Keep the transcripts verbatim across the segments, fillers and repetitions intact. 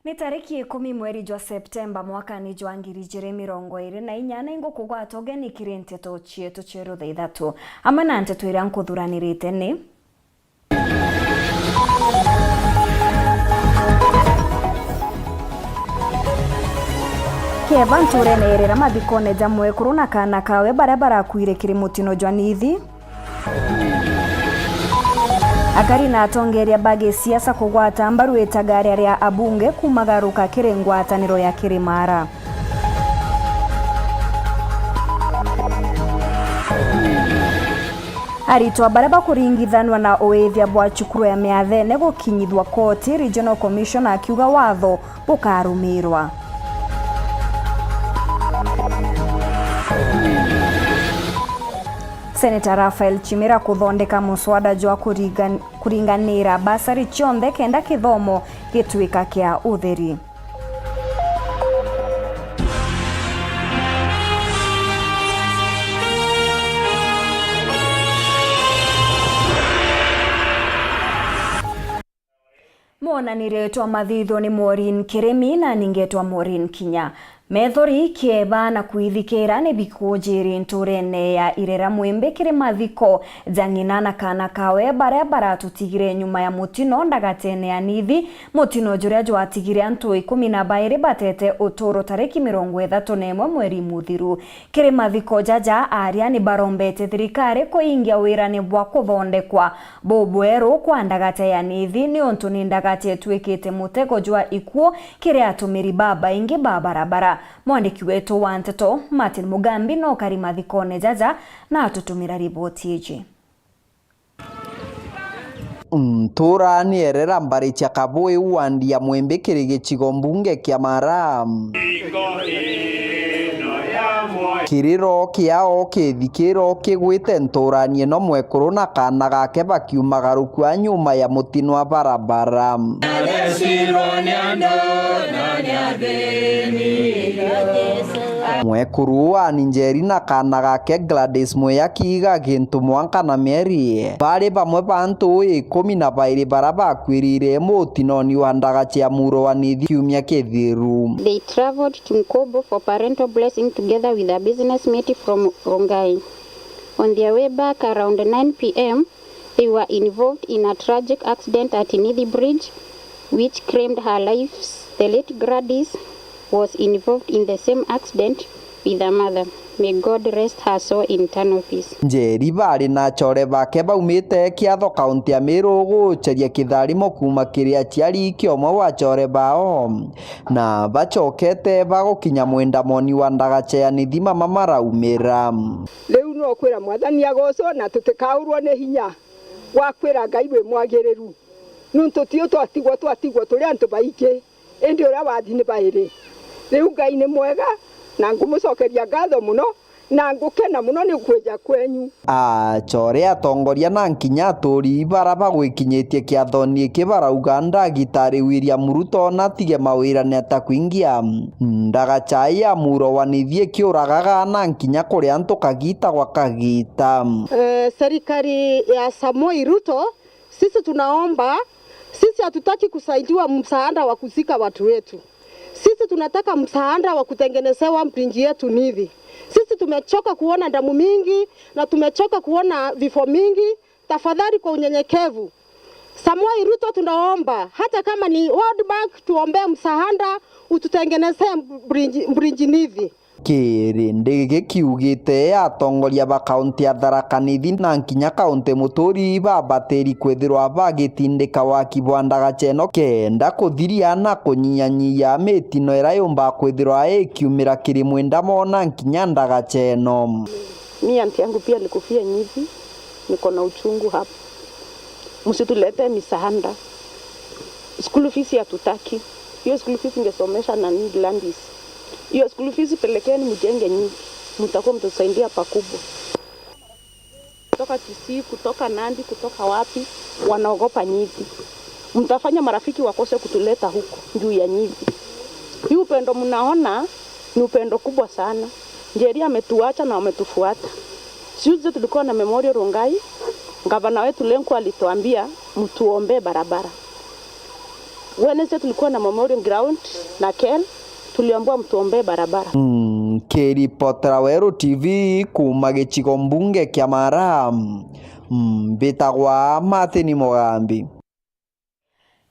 Ni tariki ikumi mweri jwa Septemba mwakani jwa ngiri ijiri mirongo iri na inya, na ingukugwata ugeni kiri nteto cietu cia rutha ithatu. Amwe na nteto iria nkuthuranirite ni: Kieba nturene ya Irera mathikone ja mwekuru na kaana kawe baria barakuire kiri mutino jwa Nithi. Akari na atongeria ba gisiasa kugwata mbaru itagaria ria abunge kumagaruka kiri ngwataniro ya Kirimara. Aritwa baria bakuringithanua na uithia bwa cukuru ya Miathene gukinyithua koti, Regional Commissioner akiuga watho bukarumirwa. Senator Raphael Chimera kuthondeka muswada jwa kurigan-, kuringanira basari cionthe kenda kithomo gituika kia utheri. Mwonanirie twa mathitho ni Maureen Kirimi na ningetwa Maureen Kinya. Methori, kieba na kwithikira ni bikujiri nturene ya Irera Mwimbi kiri mathiko ja ng'ina na kaana kawe baria baratutigire nyuma ya mutino ndagatene ya Nithi, mutino juria jwatigire antu ikumi na bairi batete uturo tariki mirongo ithatu na imwe mweri muthiru. Kiri mathiko jaja, aria ni barombete thirikari kuingia wirane bwa kuthondekwa bubweru kwa ndagacha ya Nithi, niuntu ni ndagacha ituikite mutego jwa ikuu kiri atumiri babaingi ba barabara. Mwandiki wetu wa nteto, Martin Mugambi, no kari mathikone jaja na atutumira riboti iji. Ntura ni Erera mbari cia Kabui wandi ya Mwimbi kiri gicigo mbunge kia Mara. Kiriro kiao kithikiro kigwite nturani ino mwekuru na kaana gake bakiumagarukua nyuma ya mutino wa barabara. Mwekuru wa Njeri na kaana gake Gladys Mwiya kiiga gintu mwanka na mieri bari bamwe ba antu ikumi na bairi bara bakwirire mutinoni wa ndagacha ya muro wa Nithi kiumia kithiru. They travelled to Nkobo for parental blessing together with a business mate from Rongai. On their way back around nine p m, they were involved in a tragic accident at Nithi Bridge, which claimed her lives. The late Gladys was involved in the same accident with her mother. May God rest her soul in eternal peace. Njeri bari na achore bake baumite Kiatho, kaunti ya Meru, gucheria kitharimo kuuma kiri aciari kiomwe wa achore bao, na bachokete bagukinya mwendamoni wa ndagacha ya Nithi mama maraumira. Riu no kwira Mwathani agocwo, na tutikaurwo ni hinya wa kwira Ngai wi mwagiriru, niuntu tiu twatigwo, twatigwo turi antu baingi, indi uria wathi ni bairi. Riu Ngai ni mwega, na ngumucokeria ngatho muno, na ngukena muno ni kwija kwenyu. Achore atongoria na nkinya aturi bara bagwikinyitie kiathoni giki barauga ndagitari William Ruto natige mawirane atakwingia ndagacha ya muro wa Nithi ikiuragaga na nkinya kuria antu kagita gwa kagita. Eh, serikali ya Samoei Ruto, sisi tunaomba, sisi hatutaki kusaidiwa msaada wa kuzika watu wetu. Sisi tunataka msaada wa kutengenezewa bridge yetu Nithi. Sisi tumechoka kuona damu mingi na tumechoka kuona vifo mingi. Tafadhali, kwa unyenyekevu, Samoei Ruto, tunaomba, hata kama ni World Bank, tuombee msaada, ututengenezee bridge, bridge Nithi. Kirindi giki kiugite atongoria ba kaunti ya Tharaka Nithi na nkinya kaunti muturi babatiri kwithirwa bagitindika waki bwa ndagacha ino kenda kuthiria na kunyianyia mitino iria yumba kwithirwa ikiumira kiri mwendamo na nkinya ndagacha ino. Mi anti yangu pia alikufia Nithi, niko na uchungu hapo. Msituletee misaada. School fees hatutaki. Hiyo school fees ingesomesha nani? Gladys. Hiyo school fees pelekeni mjenge Nithi. Mtakuwa mtusaidia pakubwa. Kutoka Kisii, kutoka Nandi, kutoka wapi, wanaogopa Nithi. Mtafanya marafiki wakose kutuleta huko juu ya Nithi. Hii upendo mnaona ni upendo kubwa sana. Njeri ametuacha na wametufuata. Juzi tulikuwa na memorial Rongai, gavana wetu Lenku alituambia, "Mtuombee barabara." Wednesday tulikuwa na memorial ground na Ken, tuliambiwa mtuombee barabara. Nkiripotera Weru T V kuuma gicigo mbunge kia Mara, mbitagwa Martin Mugambi.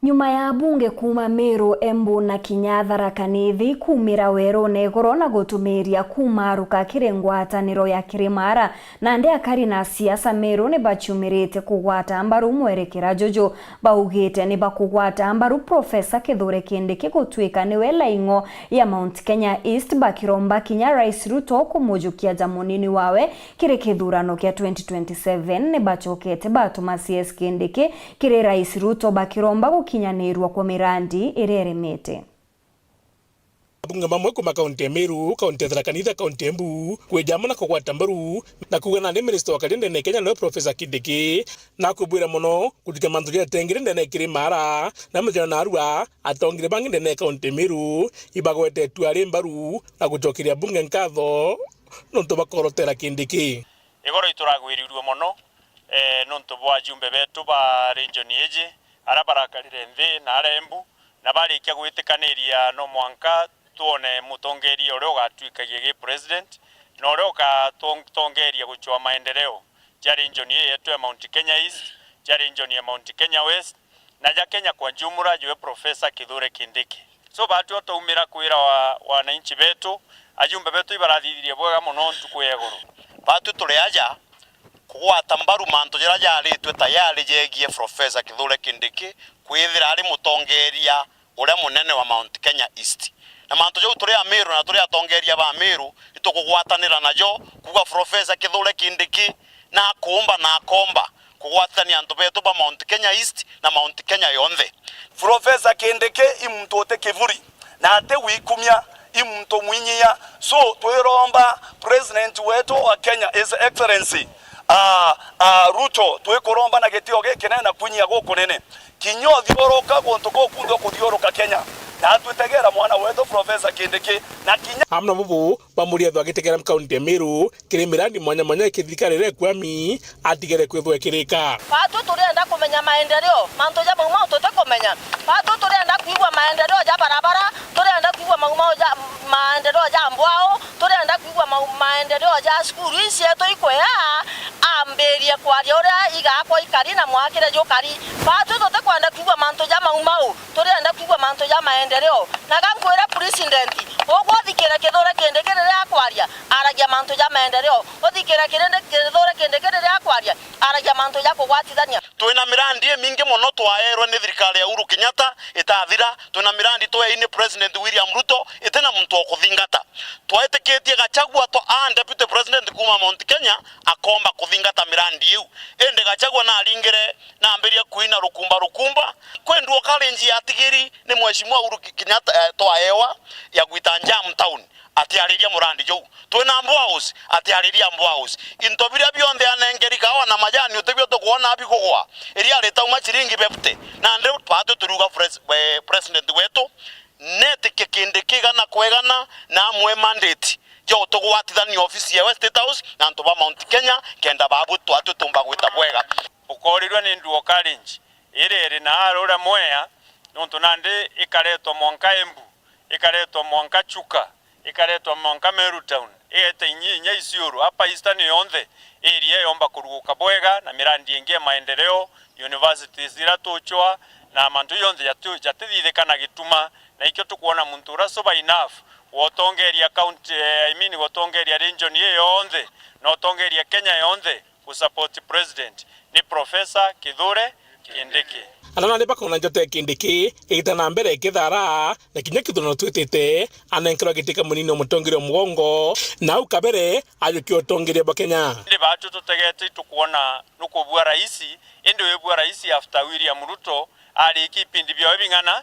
Nyuma ya abunge kuuma Meru, Embu na kinya Tharaka Nithi kuumira werune igoro na gutumiria kuuma aruka kiri ngwataniro ya Kirimara, nandi akari na asiasa Meru ni baciumirite kugwata mbaru mwerekera juju. Baugite ni bakugwata mbaru Professor Kithure Kindiki gutuika niwe laing'o ya Mount Kenya East, bakiromba kinya Rais Ruto kumujukia ja munini wawe kiri kithurano kia twenty twenty-seven. Ni bacokete batuma C S Kindiki kiri Rais Ruto bakiromba gukinyanirua kwa mirandi iria iremete. Abunge bamwe kuuma kaunti ya Meru, kaunti ya Tharaka Nithi, kaunti ya Embu, kwija amwe na kugwata mbaru na kuuga nandi minista wa karia ndene ya Kenya niwe Professor Kindiki, na akubwira mono guthika mantu jaria atengire ndene ya Kirimara, na muthenya narua atongire bangi ndene ya kaunti ya Meru ibagwetetue ari mbaru na gucokeria bunge nkatho nontu bakorotera Kindiki. Igoro ituragwirirue mono, eh, nontu bwa ajumbe betu ba region iji, aria barakarire nthi na aria Embu, na barikia gwitikaniria no mwanka twone mutongeria uria ugatwikagia gi president, na uria ugatongeria gucwaa maendeleo ja region ii yetu ya Mount Kenya East, ja region ya Mount Kenya West, na ja Kenya kwa jumla, jwe Professor Kithure Kindiki. So, batwi o twaumira kwira wa, wananchi betu, ajumbe betu ibarathithirie bwega mono ntuku ya igoro. Batwi turi aja kugwata mbaru mantu jaria jaritue tayari jegie Professor Kithure Kindiki kwithira ari mutongeria uria munene wa Mount Kenya East. Na mantu jau turi Amiru na turi atongeria ba Amiru, itukugwatanira najo kuuga Professor Kithure Kindiki na akuumba na akomba kugwatithania antu betu ba Mount Kenya East na Mount Kenya yonthe. Professor Kindiki i muntu uti kiburi na ati wikumia, i muntu mwinyia. So, twiromba President wetu wa Kenya, His Excellency, ah, ah, Ruto, twikuromba na gitio gikinene na kwinyia gukunene. Kinya uthiuruka guntu gukunthe ukuthiuruka Kenya, na atwitegera mwana wetu Professor Kindiki, na kinya amwe na bubu bamuria ethwa agitegera kaunti ya Meru kiri mirandi mwanya mwanya ya kithirikari iria ikwami atigere kwithwa ikirika. Batu turienda kumenya maendeleo, mantu ja mau mau tutikumenya. Batu turienda kwigua maendeleo ja barabara, turienda kwigua mau mau ja maendeleo ja mbwao, turienda kwigua mau, maendeleo ja cukuru ii cietu ikwea, ambirie kwaria uria igakwa ikari na mwakire jukari. Batu tutikwenda kwigua mantu ja mau mau, turienda kwigua mantu ja maendeleo. Na ga nkwire president, ugwe uthikire Kithure Kindiki riria akwaria, aragia mantu ja maendeleo. Uthikire kirindi, Kithure Kindiki riria akwaria, aragia mantu ja kugwatithania. Twina mirandi imingi mono twaerwe ni thirikari ya Uhuru Kenyatta itathira. Twina mirandi twei ni President William Ruto itina muntu wa kuthingata. Twaitikitie Gachagua twa, a deputy president kuuma Mount Kenya akomba kuthingata mirandi iu. Indi Gachagua naringire nambiria kuina rukumba rukumba. Kwi nduo karinji yatigiri ni Mheshimiwa Uhuru Ki-, Kenyatta, eh, twaewa ya gwita Jam Town. Atiariria murandi juu. Twina Mbwaus, atiariria Mbwaus. Into biria bionthe anengeri kawa na majani utibio tukwona bigugwa. Iria ritauma ciringi fifty. Nandi batu turiuga pres-, eh, president wetu, netikie Kindiki igana kwa igana na amwe mandate ja utugwatithania ofisi ya State House na antu ba Mount Kenya, kenda babu twatu tumba gwita bwega. Ukorirwe ni nduo karinji. Iri iri na aruria mwea, nontu nandi ikaretwa mwanka Embu, ikaretwa mwanka Chuka, ikaretwa mwanka Meru Town, igeta inya, inya Isiolo, apa Eastern yonthe, area yomba kuruguka bwega na mirandi ingi ya maendeleo, universities ira tucwa, na mantu yonthe jatu-, jatithithika na gituma, na ikio tukwona muntu uria sober enough gwotongeria county, eh, I mean, gwotongeria region ii yonthe, na utongeria Kenya yonthe, ku support president ni Professor Kithure Kindiki. Ana nandi bakona njata ya Kindiki igita na mbere ikithara, na kinya kithurano twitite, anenkerwa giti kia munini wa mutongeria wa mugongo, na au kabere ajukia utongeria bwa Kenya. Indi batu tutegete itukwona nukubua raisi, indi wibua raisi after William Ruto arikia ipindi biawe bing'ana?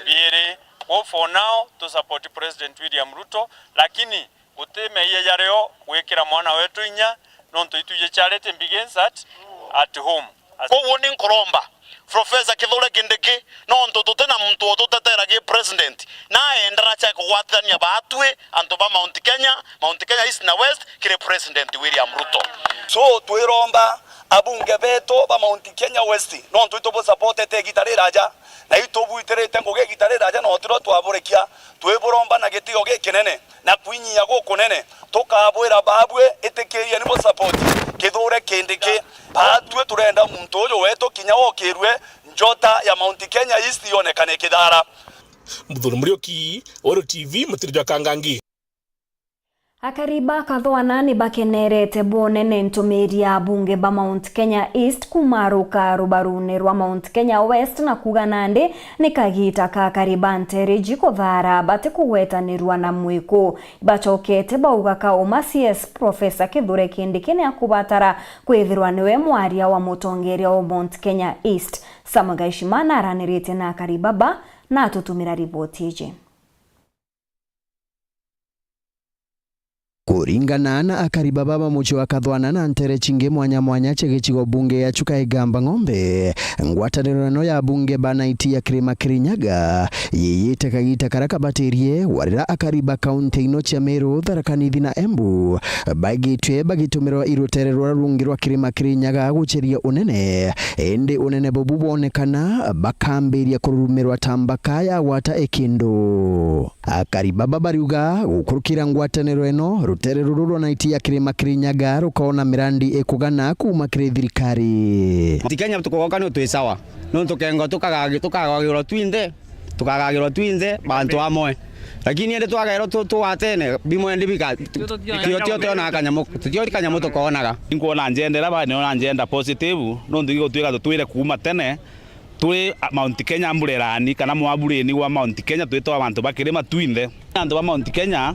Biiri. Kwou for now, tu support President William Ruto, lakini guti meeyia jario gwikira mwana wetu inya, nontu itwiji charity begins at, at home. As- Kwoguo ni nkuromba Professor Kithure Kindiki, nontu tuti na muntu ututetera gi president, naendera cha kugwatithania baatwi antu ba Mount Kenya, Mount Kenya East na West, kiri President William Ruto. So, twiromba Abunge betu ba Mount Kenya West, nontu itubusapotete igita riraja, na itubwitirite ngugi igita riraja, na utiro twaburekia, twiburomba na gitio gikinene, na kwinyia gukunene, tukabwira babwe, itikirieni busapoti Kithure Kindiki. Batwi turenda muntu uju wetu kinya okirue, njota ya Mount Kenya East yonekane Kithara. Muthuri Muriuki, Weru T V, Mutiri jwa Kangangi. Akari ba Kathwana ni bakenerete bunene ntumiri ya abunge ba Mount Kenya East kumaruka rubarune rwa Mount Kenya West, na kuuga nandi ni kagita ka akari ba Ntereji kuthara batikugwetanirua na mwiku. Ibacokete bauga kauma C S Professor Kithure Kindiki ni akubatara kwithirwa niwe mwaria wa mutongeria wa Mount Kenya East. Sam Gaishima naraniritie na akari baba na atutumira riboti iji. Kuringana na akari baba ba mucii wa Kathwana na ntere cingi mwanya mwanya cia gicigo bunge ya Chuka Igamba Ng'ombe, ngwataniro ino ya bunge ba Naiti ya Kirima Kirinyaga yiyite kagita karia kabatirie warira akari ba kaunti ino cia Meru, Tharaka Nithi na Embu baigitwe bagitumirwa irutere ruria rungi rwa Kirima Kirinyaga guceria unene, indi unene bubu bwonekana bakambiria kururumirwa ta mbaka ya gwata ikindu. Akari baba bariuga gukurukira ngwataniro ino, rutere ruru rwa Naiti ya Kirima Kirinyaga rukoona mirandi ikugana kuuma kiri thirikari. Mount Kenya tukogoka ni utwi sawa. Nontu kengo tukagagi-, tukagagirwa twinthe, tukagagirwa twinthe bantu amwe. Lakini indi twagairwa tu-, tuwatene, bimwe ndi bika-, tio, tio, tio tuonaga kanyamu, tio kanyamu tukoonaga. Inkwona njendera ba, niona njenda positive, nontu igutwika tutwire kuuma tene, twi Mount Kenya mburerani kana mwabureni gwa Mount Kenya, twitwa bantu ba kirima twinthe. Antu ba Mount Kenya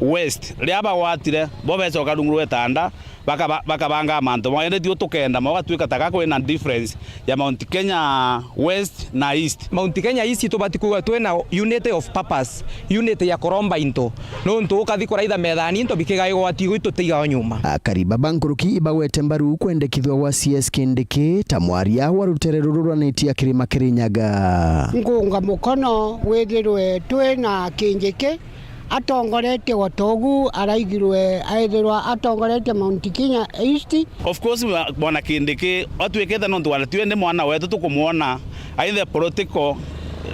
West, riria bagwatire, bo becoka rungu rwa itanda, bakaba-, bakabanga mantu mao. Indi tio tukenda mao gatwika ta ga kwina difference ya Mount Kenya West na East. Mount Kenya East tubati kwigua twina unity of purpose, unity ya kuromba into. Nontu ukathi kuraitha methani into bikigaigwa gwati igwi tutiga o nyuma. Akari baba nkuruki ibagwete mbaru kwendekithua gwa C S Kindiki ta mwaria wa rutere ruru rwa Naiti ya Kirima Kirinyaga. Nkunga mukono withirwe twi na Kindiki atongoretie gotogu araigirwe aithirwa atongoretie Mount Kenya East. Of course, mwa-, mwana Kindiki atwikite nontu wana twende mwana wetu tukumwona aithe political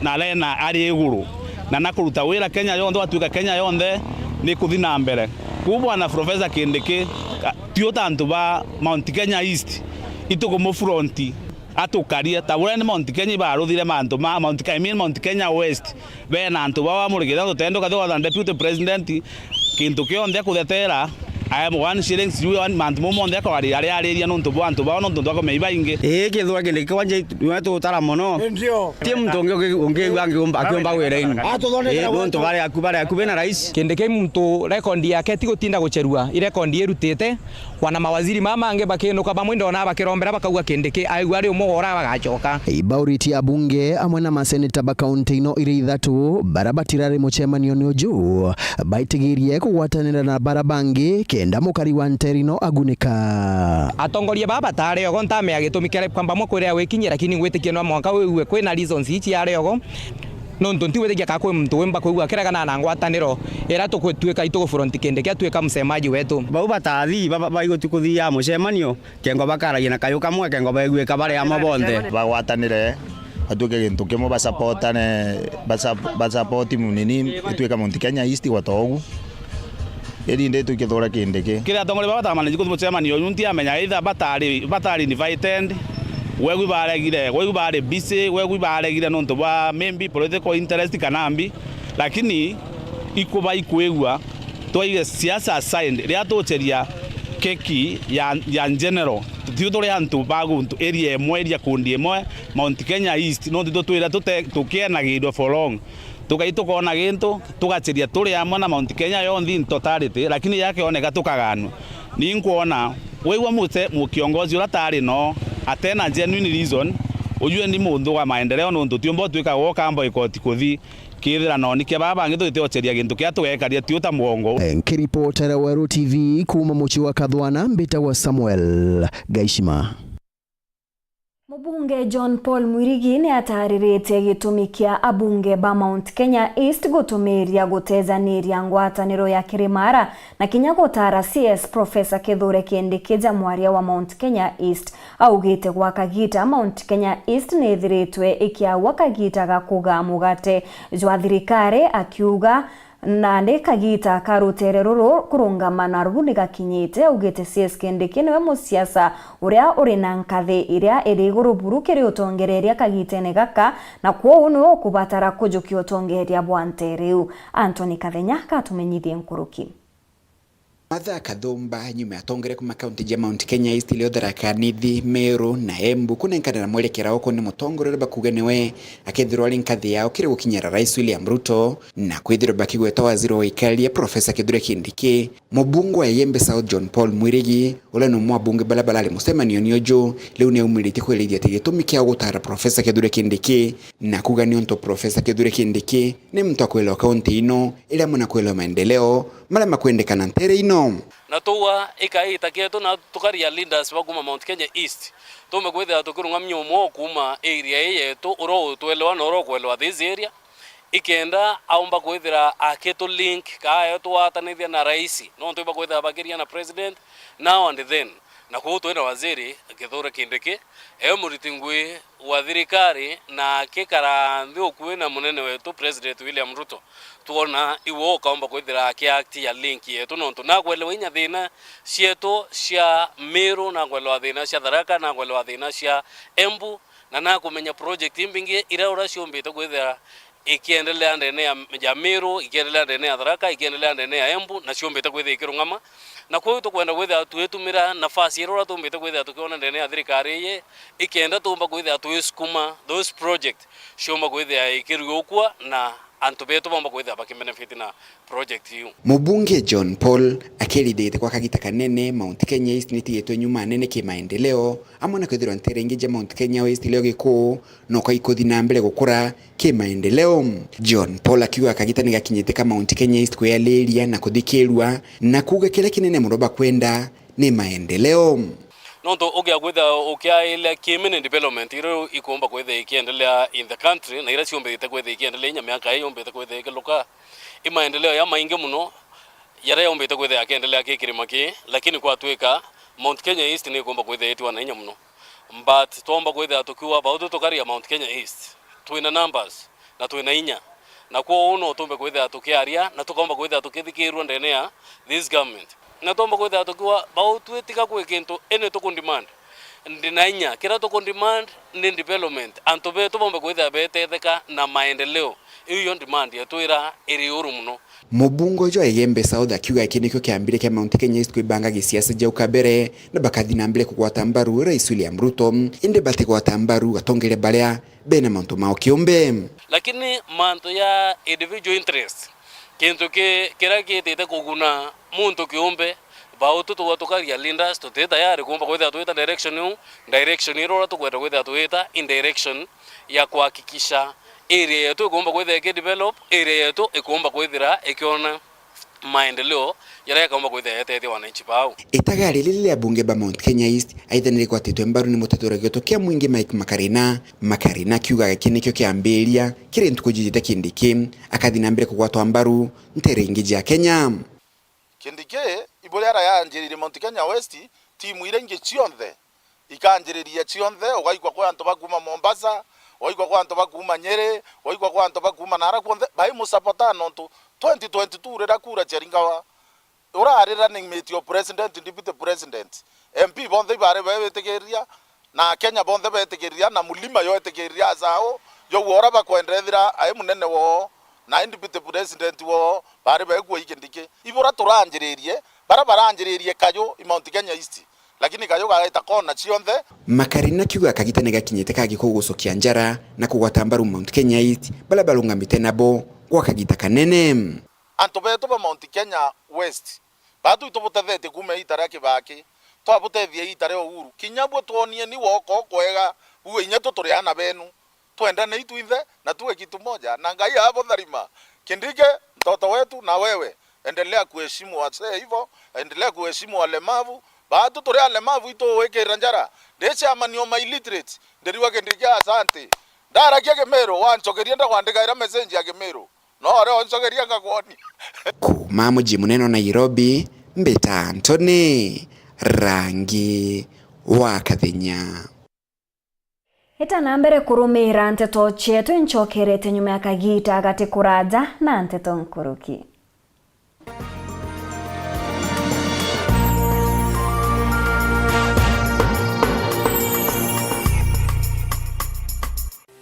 na arena ari iguru, na nakuruta wira Kenya yonthe, watwika Kenya yonthe ni kuthi na mbere. Kuu bwana Professor Kindiki, a-, tio ta antu ba Mount Kenya East, itukumufuronti atukarie ta uria ni Mount Kenya ibaruthire mantu ma Mount Ke-, I mean Mount Kenya West, bena antu bao amurikite tutendo kathi watha deputy president, kintu kionthe akuthetera, I am one shillings, you one, mantu mau monthe akwaria aria ariria nontu bwa antu bao, nontu antu akomea ibaingi. Ii, kithua kindi kiu kwanja niwe tutara mono. Ndio. Ti muntu ungi ungi ungiigua angiumba, akiumba wira inu. Atuthondekera. Ii, nontu bari aku, bari aku bena rais. Kindi kiu muntu rekondi yake ti gutinda gucherua, i rekondi irutite. Wana mawaziri mama mangi bakinuka bamwe ndona bakirombera bakauga Kindiki aigua ari umwe wora bagacoka. Ibauriti abunge amwe na maseneta ba kaunti ino iri ithatu bara batirari mucemanioni uju baitigirie kugwatanira na bara bangi kenda mukari wa ntere ino agunika. Atongoria baba batari ogo ntamea gitumi kiria kwamba mwe kwirira wikinyie, lakini ngwitikia no mwanka wigue kwina reasons ici ari ogo. Nontu ntigwitikia ka kwi muntu wimba kwigua akiregana na ngwataniro iria tukutwika itugu front Kindiki atwika msemaji wetu. Bau batathi, ba-, ba-, baiguti kuthia mucemanio, kengo bakaragia na kayu kamwe, kengo baiguika bari amwe bonthe. Bagwatanire, batuike gintu kimwe, basapotane, basa-, basapoti munini, ituika Mount Kenya East gwata ugu. Indi ndi tukithura Kindiki. Kiria atongoria baba batamaniji kuthi mucemanio uyu, ntiamenya either batari, batari invited, gwegwi baregire, gwegwi bari busy, gwegwi baregire nontu bwa maybe political interest kana mbi, lakini ikuba ikwigua, twaige siasa aside, riria tucheria keki ya, ya general, tio turi antu ba guntu area imwe, area kundi imwe, Mount Kenya East, nontu tutwire tute-, tukienagirwe for long. Tukai tukona gintu, tugacheria turi amwe na Mount Kenya yonthe in totality, lakini yakioneka tukaganua. Ni nkwona, waigua muse-, mu-, kiongozi uria tari no, atena genuine reason, ujue ni muntu wa maendeleo, nontu tiumba utwika woka mbo ikoti kuthi, kithira noni kia baba bangi tutiocheria gintu kia tugekaria tiu ta mwongo. Nkiripotera Weru T V kuuma mucii wa Kathwana, mbitagwa Samuel Gaishima. Mubunge John Paul Mwirigi ni atariritie gitumi kia abunge ba Mount Kenya East gutumiria gutejaniria ngwataniro ya Kirimara na kinya gutara C S Professor Kithure Kindiki ja mwaria wa Mount Kenya East. Augite gwa kagita Mount Kenya East ni ithiritwe ikiaua kagita ga kugaa mugate jwa thirikari, akiuga nandi kagita ka rutere ruru kurungama na rubu ni gakinyite. Augite C S Kindiki niwe musiasa uria uri na nkathi iria iri iguru buru kiri utongereria kagitene gaka, na kwou niwe ukubatara kujukia utongeria bwa ntere iu. Anthony Kathenya gatumenyithie nkuruki. Martha Kathumba, nyuma ya atongeria kuma kaunti ja Mount Kenya East, irio Tharaka Nithi, Meru na Embu, kunenkana na mwerekera uku ni mutongoria uria bakuuga niwe akethirwa ari nkathi yao kiri gukinyira Rais William Ruto, na kwithirwa bakigweta waziri wa wikaria Professor Kithure Kindiki. Mubunge wa Igembe South John Paul Mwirigi, uria ni umwe wa abunge baria barari mucemanione uju, riu ni aumiritie kwirithia ati gitumi kiao gutara Professor Kithure Kindiki, na kuuga ni untu Professor Kithure Kindiki ni muntu wa kwelewa kaunti ino, iri amwe na kwelewa maendeleo maria makwendekana ntere ino. Na twaua ikaita kietu na tukaria leaders ba kuuma Mount Kenya East, tuumbe kwithira tukirungamia umwe o kuuma area ii yetu, uria utwelewa na uria ukwelewa this area, ikenda aumba kwithira akitu link kaa etwatanithia na rais, nontu iba kwithira bakiria na president now and then. Na kwou twina waziri Kithure Kindiki, e muriti ngui wa thirikari, na akikara nthi ukui na munene wetu President William Ruto, twona iwe ukaumba kwithira akiactia link yetu, nontu nakwelewa inya thina cietu cia Meru, nakwelewa thina cia Tharaka, nakwelewa thina cia Embu, na nakumenya project imbingi iria uria ciumbite kwithira ikiendelea ndene ya, ya Meru, ikiendelea ndene ya Tharaka, ikiendelea ndene ya Embu, na ciumbite kwithira ikirungama. Na kwou tukwenda kwithira twitumira nafasi iria uria tuumbite kwithira tukiona ndene ya thirikari ii, ikenda tuumba kwithira twisukuma those project ciumba kwithira ikiriukua na antu betu baumba kwithira bakibenefit na project iu. Mubunge John Paul akirithitie kwa kagita kanene Mount Kenya East nitigitwe nyuma nene kimaendeleo, amwe na kwithirwa ntere ingi ja Mount Kenya West irio gikuu no kaikuthi na mbere gukura kimaendeleo. John Paul akiuga kagita ni gakinyite ka Mount Kenya East kwiyariria na kuthikirua, na kuuga kiria kinene muno bakwenda ni maendeleo. Nontu ugia kwithira ukiaria ki mini development iria ikumba kwithira ikiendelea in the country na iria ciumbite kwithira ikiendelea inya miaka ii yumbite kwithira ikiluka, i maendeleo ya maingi muno jaria yaumbite kwithira yakiendelea ki kirima kii, lakini kwatwika Mount Kenya East ni ikumba kwithira itiwa na inya muno. But twaumba kwithira tukiuga bau tu tukaria Mount Kenya East, twina numbers na twina inya, na kwou no tumbe kwithira tukiaria na tukaumba kwithira tukithikirua ndene ya this government. Na twaumba kwithira tukiuga bau twitiga kwi kintu ini tukundemand, ndi na inya kiria tukundemand ni development, antu betu baumbe kwithira betetheka na maendeleo. Iu yo demand yetu iria iri iguru muno. Mubunge uju wa Igembe South akiuga giki nikio kiambire kia Mount Kenya East kwibanga gisiasa jau kabere, na bakathi na mbere kugwata mbaru Rais William Ruto, indi batigwata mbaru atongeria baria bena mantu mao kiumbe. Lakini mantu ya individual interest, kintu ki-, kiria gitite kuguna muntu kiumbe, bau tu tugwa tukaria leaders, tuti tayari kuumba kwithira twita direction iu, direction iria uria tukwenda kwithira twita in direction ya kuhakikisha area yetu ikuumba kwithira ikidevelop, area yetu ikuumba kwithira ikiona maendeleo jaria jakaumba kwithira jeteethia wananchi bau. Itagari riri ria abunge ba Mount Kenya East aitha ni rigwatitwe mbaru ni muteti uria gioto kia mwingi Mike Makarina. Makarina akiuga giki nikio kiambiria kiri ntuku jijite Kindiki akathi na mbere kugwatwa mbaru ntere ingi jia Kenya. Kindiki, ibu riria yanjiririe Mount Kenya West, timu iria ingi cionthe ikanjiriria cionthe, ugaikwa kwi antu ba kuuma Mombasa, ugaikwa kwi antu ba kuuma Nyeri, ugaikwa kwi antu ba kuuma naara kwonthe, baimusapota nontu twenty twenty-two riria kura ciaringawa, uraari running mate o president, deputy president, M P bonthe ibaari beetikiriria, na Akenya bonthe beetikiriria, na Mulima yo etikiriria asao, yo uria bakwenda ethira ai munene woo, na ai deputy president woo, baari beekua i Kindiki. Ibu uria turanjiririe, baria baranjiririe kaju i Mount Kenya East, lakini kaju gaita kona cionthe. Makarina akiuga kagita ni gakinyite ka gikugucukia njara na kugwata mbaru Mount Kenya East, baria barungamite nabo gwa kagita kanene. Antu beetu ba Mount Kenya West, baria twitubutethetie kuuma iita ria Kibaki, twabutethia iita ria Uhuru, kinya bwe twonieni woko ukwega, bue inya tu turi aana beenu, twendane itwinthe na tuwe kitu moja, na Ngai abutharima. Kindiki, mtoto wetu, na wewe endelea kuheshimu wazee hivyo, endelea kuheshimu walemavu, Baatu turi alemavu itugwikirira njara. Ndi chairman o ma illiterate, ndirigua kindi kia asante. Ndaragia Kimiru, wancokeria ndakwandikaira message ya Kimiru. No uria uncokeria ngakwonia. Kuuma muji munene o Nairobi, mbita Anthony Rangi wa Kathenya. Ita na mbere kurumiira nteto cietu, incokerete nyuma ya kagiita gati kuraja na nteto nkuruki.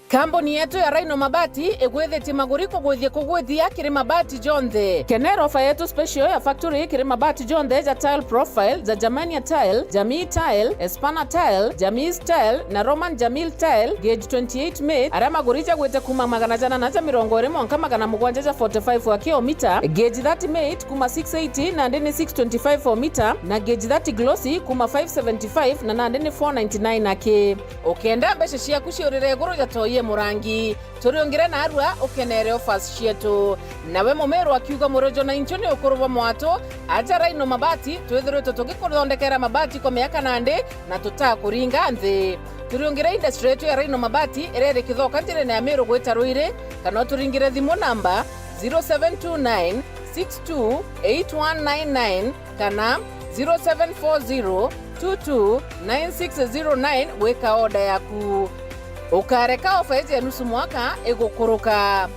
Kambuni yetu ya Rhino Mabati igwithitie maguri kugwithia kugwithia kiri mabati jonthe. Kenera ofa yetu special ya factory kiri mabati jonthe ja tile profile, ja Germania tile, Jamii tile, Espana tile, Jamii tile na Roman Jamil tile, gauge twenty-eight mate, aria maguri jagwite kuuma magana jana na ja mirongo iri mwanka magana mugwanja ja forty-five wa kilomita, gauge thirty mate kuuma six eighty nandi ni six twenty-five o mita, na gauge thirty glossy kuuma five seventy-five na nandi ni four ninety-nine aki. Ukenda mbeca ciaku ciurire iguru ja toi e murangi, turiungire narua ukenere offers cietu. Nawe mumiru akiuga murojo na inchu ni ukuru bwa mwatu, aja Rhino Mabati, twithiritwe tugikuthondekera mabati kwa miaka nandi na tutakuringa nthi. Turiungire industry yetu ya Rhino Mabati iria iri Kithoka njirene ya Miru gwita Ruiri, kana uturingire thimu namba zero seven two nine six two eight one nine nine kana zero seven four zero two two nine six zero nine gwika order yaku. Ukareka ofa iji ya nusu mwaka igukuruka.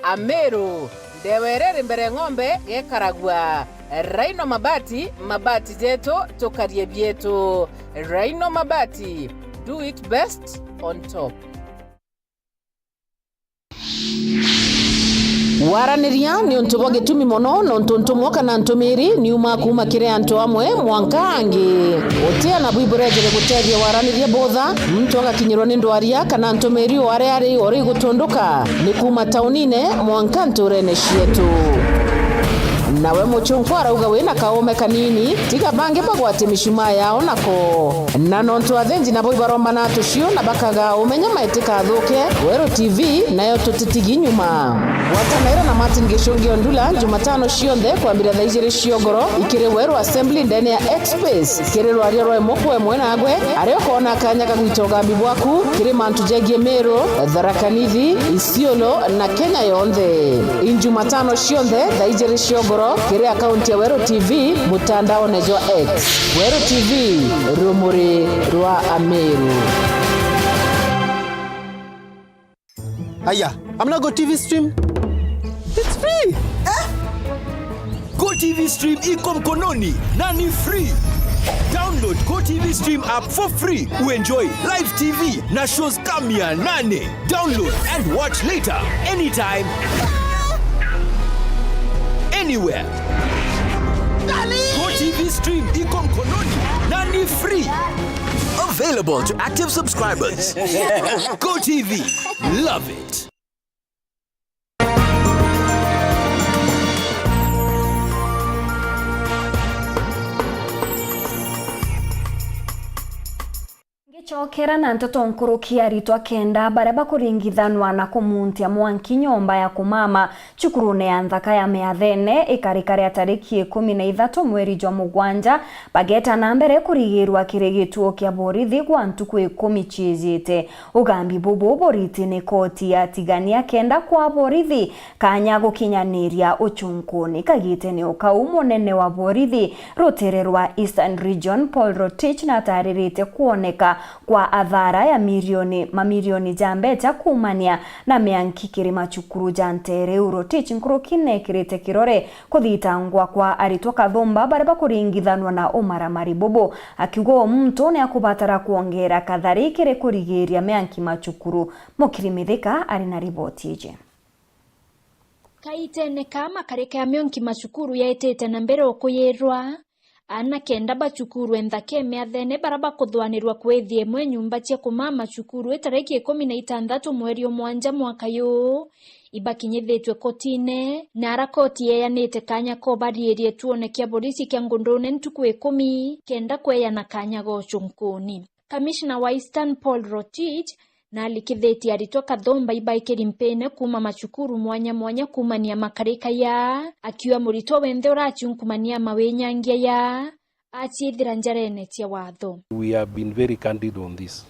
Amiru, ndewa iria iri mbere ng'ombe gekaragua. Rhino Mabati, mabati jetu, tukarie bietu. Rhino Mabati, do it best on top. Waraniria ni untu bwa gitumi mono, nontu ntumwa kana ntumiri ni uma kuuma kiri antu amwe mwanka angi. Utia na bwi burejere gutethia waraniria butha, muntu agakinyirwa ni ndwaria kana ntumiri o aria ari ori gutunduka, ni kuuma taunine mwanka nturene cietu. Nawe muchunkwa arauga wina kaume kanini, tiga bangi bagwate micumaa yao nako. Na nontu athinji nabo ibarombana tucio na bakaga umenya maitikathuke, Weru T V nayo tutitigi nyuma. Gwatanaira na Martin Gicungi Ondula Jumatano cionthe kwambira thaa ijiri cia ugoro ikiri Weru Assembly ndene ya X-Space kiri rwaria rwa imwe kwa imwe nagwe, aria ukoona kanya ga gwita ugambi bwaku kiri mantu jegie Miru, Tharaka Nithi, Isiolo na Kenya yonthe. Injumatano cionthe thaa ijiri cia ugoro kiri akaunti ya Weru T V mutandaone jwa X. Weru T V, rumuri rwa Ameru. Aya, amna Go T V stream. It's free. Eh? Go T V stream iko mkononi na ni free. Download Go T V stream app for free. Uenjoy live T V na shows kama mia nane. Download and watch later anytime, anywhere. Go T V stream iko mkononi na ni free. Available to active subscribers. Go T V. Love it. Ngicokera na nteto nkuruki, aritwa kenda baria bakuringithanwa na kumuntia mwanki nyomba ya kumama cukurune ya nthaka ya Miathene ikarika ria tariki ikumi na ithatu mweri jwa mugwanja bageta na mbere kurigirwa kiri gituo kia borithi gwa ntuku ikumi ciijite. Ugambi bubu buriti ni koti ya tigania kenda kwa borithi kanya gukinyaniria uchunkuni. Kagitene o kau, munene wa borithi rutere rwa Eastern Region, Paul Rotich, nataririte kwoneka kwa athara ya mirioni, mamirioni ja mbeca kuumania na mianki kiri macukuru ja ntere iu. Rotich nkuruki nekirite kirore kuthitangwa kwa aritwa kathumba baria bakuringithanwa na umaramari bubu, akiuga o muntu ni akubatara kwongera kathari kiri kurigiria mianki macukuru. Mukiri Mithika ari na riboti iji. Kaitene ka makarika ya mionki macukuru yaitite na mbere o kuyirwa, aana kenda ba cukuru e nthaka e Miathene baria bakuthwanirwa kwithia imwe nyumba cia kumaa macukuru i tariki ikumi na itantatu mweri o mwanja mwaka yuu, ibakinyithitue kotine, na ara koti yeeyanite kanya ka ubariiria ituone kia borisi kia Ngundune ntuku ikumi kenda kweeyana kanya ga uchunkuni. Kamishna wa Eastern Paul Rotich naalikithitie aritwa kathumba ibaikiri mpine kuuma macukuru mwanya mwanya kuumania makarika ya, akiuga muritwa wenthe uraciunkumania mawinyangia ya, aciithira njarene cia watho. We have been very candid on this.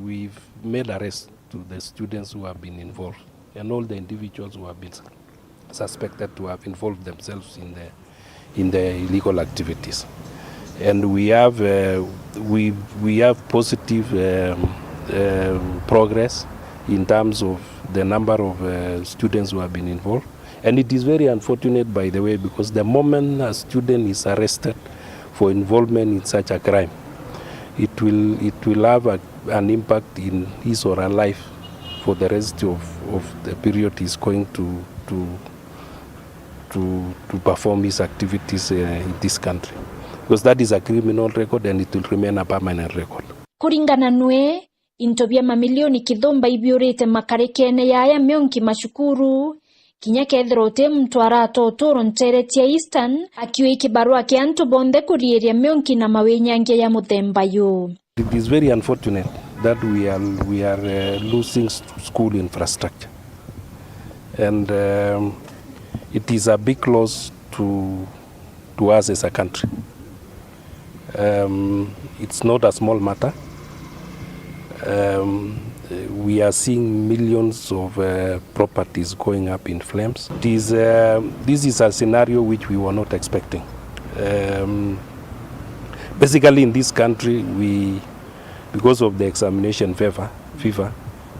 We've made arrests to the students who have been involved and all the individuals who have been suspected to have involved themselves in the, in the illegal activities. And we have, uh, we, we have positive, um, um, progress in terms of the number of, uh, students who have been involved. And it is very unfortunate, by the way, because the moment a student is arrested for involvement in such a crime, it will, it will have a, an impact in his or her life for the rest of, of the period he's going to, to, to, to perform his activities, uh, in this country. Because that is a criminal record and it will remain a permanent record. Kuringana nwe, into bia mamilioni kithumba ibiurite makarikene ya aya mionki macukuru, kinya kethira uti muntu arata uturo ntere cia Eastern, akiui kibarua kia antu bonthe kuriiria mionki na mawinyangia ya muthemba yu. It is very unfortunate that we are, we are, uh, losing s-, school infrastructure. And, um, it is a big loss to, to us as a country. Um, it's not a small matter. Um, we are seeing millions of, uh, properties going up in flames. It is, uh, this is a scenario which we were not expecting. Um, basically, in this country, we, because of the examination fever, fever,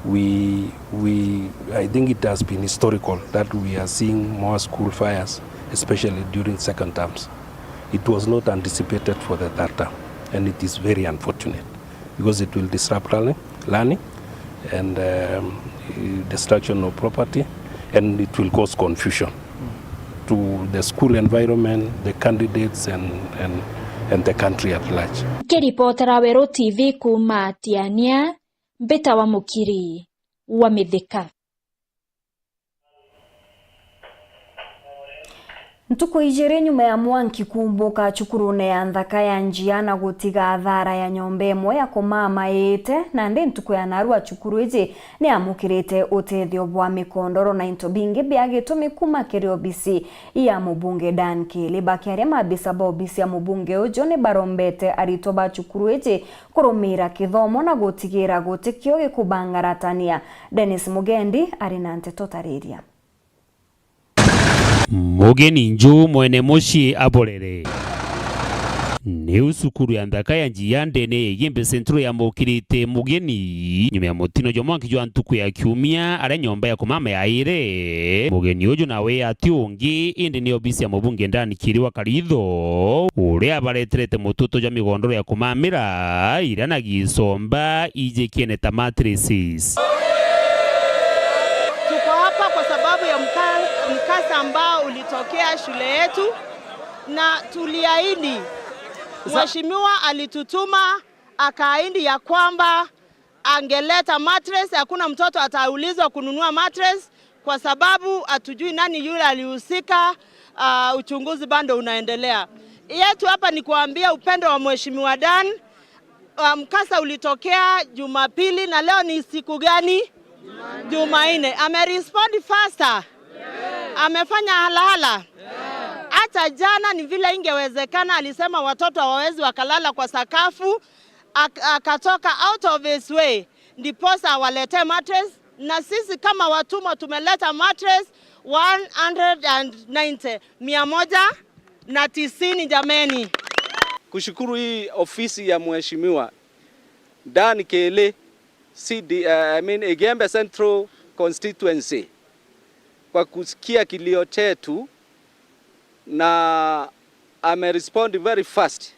we, we, I think it has been historical that we are seeing more school fires, especially during second terms. It was not anticipated for the third term, and it is very unfortunate because it will disrupt learning, learning and, um, destruction of property, and it will cause confusion to the school environment, the candidates, and, and, and the country at large. Nkiripotera Weru T V kuuma Tiania, mbitawa Mukiri wa Mithika. Ntuku ijiri nyuma ya mwanki kumbuka cukurune ya nthaka ya Njia na gutiga athara ya nyomba imwe ya kumama iite, nandi ntuku ya narua cukuru iji ni yamukirite utethio bwa mikondoro na into bingi bia gitumi kuma kiri obisi ya mubunge Dan Kili. Bakiaria, maabisa ba obisi ya mubunge uju ni barombete aritwa ba cukuru iji kurumira kithomo na gutigira gutikio gikubangaratania. Dennis Mugendi ari na nteto tariria. Mugeni nju mwene mucii aborere. Niu cukuru ya nthaka ya Njia ndene ya Igembe Central yamukirite mugeni nyuma ya mutino jwa mwanki jwa ntuku ya kiumia, aria nyomba ya kumama yaire. Mugeni uju nawe ati ungi, indi ni obisi ya mubunge Dan Kiri wa Karitho, uria abareterete mututo jwa migondoro ya kumamira, iria na gicomba ijikiene ta mattresses. Tuko hapa kwa sababu ya mka-, mkasa ambao ulitokea shule yetu, na tuliahidi, mheshimiwa alitutuma akaahidi ya kwamba angeleta mattress. Hakuna mtoto ataulizwa kununua mattress kwa sababu hatujui nani yule alihusika. Ah, uchunguzi bado unaendelea. Yetu hapa ni kuambia upendo wa mheshimiwa Dan. Ah, mkasa ulitokea Jumapili na leo ni siku gani? Jumanne. Amerespond faster. Amefanya halahala. Hata jana ni vile ingewezekana, alisema watoto hawawezi wakalala kwa sakafu, ak-, akatoka out of his way ndiposa awaletee mattress, na sisi kama watumwa tumeleta mattress one hundred and ninety, mia moja na tisini, jameni. Kushukuru hii ofisi ya Mheshimiwa Dan Kili, C D, eh, I mean, Igembe Central Constituency, kwa kusikia kilio chetu na amerespond very fast.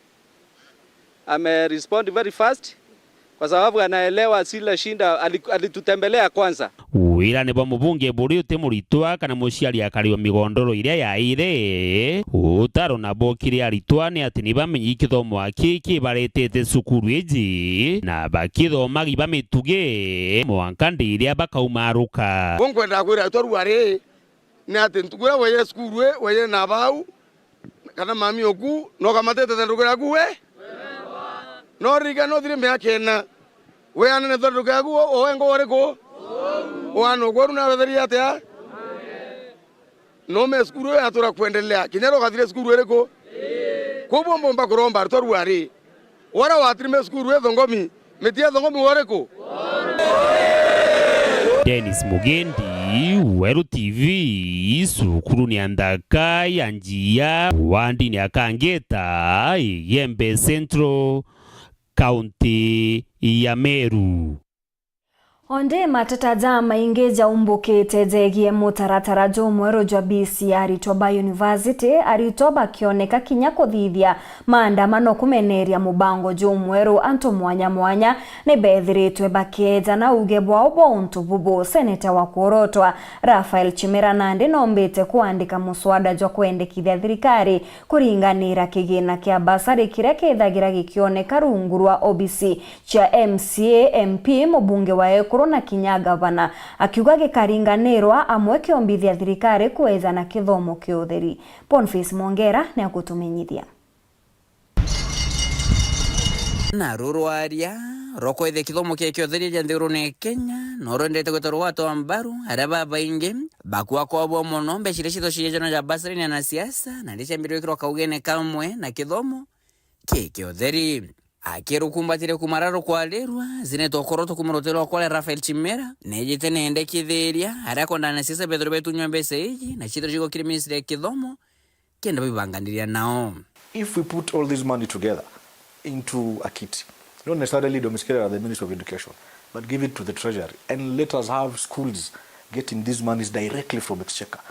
Amerespond very fast kwa sababu anaelewa zile shinda, ali-, alitutembelea kwanza. Wirane bwa mubunge buri uti muritwa kana muciari akari wa migondoro iria yaire, utaro nabo kiri aritwa ni ati ni bamenye kithomo aki kibaretete cukuru iji na bakithomagi bamituge mwanka ndi iria bakaumaruka. Bo nkwenda kwira aritwa ruari, ni ati ntuku iria waire cukuru ii, waire na bau, kana mami oku, no kamatete thenduku yaku we? No ririkana no thire miaka ina. We anene thenduku yaku, o, o wengo uriku? O ana okweru na wetherie atia? No me cukuru ii yatura kwendelea. Kinya rukathire cukuru iriku? Kwou bo mbomba kuromba aritwa ruari, wara watirime cukuru ithongomi, miti ya thongomi wariku? Dennis Mugendi, Weru T V, cukuru ni ya nthaka ya Njia, wandini ya Kangeta, Igembe Central, kaunti ya Meru. Onde mateta jamaingi jaumbukite jegie mutaratara jumweru jwa B C aritwa ba university, aritwa bakioneka kinya kuthithia maandamano kumeneria mubango jumweru. Antu mwanya mwanya ni bethiritwe bakieja na uge bwao bwa untu bubu. Seneta wa kuorotwa Raphael Chimera nandi nombite kuandika muswada jwa kwendekithia thirikari kuringanira kigina kia basari kiria kithagira gikioneka rungu rwa obisi cia M C A, M P, mubunge wa ekuru na kinya gavana, akiuga gikaringanirwa amwe kiombithia thirikari kweja na kithomo kia utheri. Boniface Mwongera niagutumenyithia. Na rurwaria rwa kwithia kithomo kia kiotheri ja nthigurune ya Kenya no rwendete gwita rwatwa mbaru aria babaingi bakua kwabwa mono mbeca iria cithociejanwa ja basari ni anasiasa na iria ciambire gwikirwa kaugene kamwe na kithomo kia kiotheri. Akirukumbatire kumara rukwarirwa, Seneta Okoroto kuma rutere rwa kwaria Raphael Chimera nejite nende kithiria aria akwenda anasiasa bethirwe betunywa mbeca iji na ciithirwe cigokire ministry ya kithomo kenda bibanganiria nao. If we put all this money together into a kit, not necessarily domiciliary at the Ministry of Education, but give it to the Treasury and let us have schools getting these monies directly from exchequer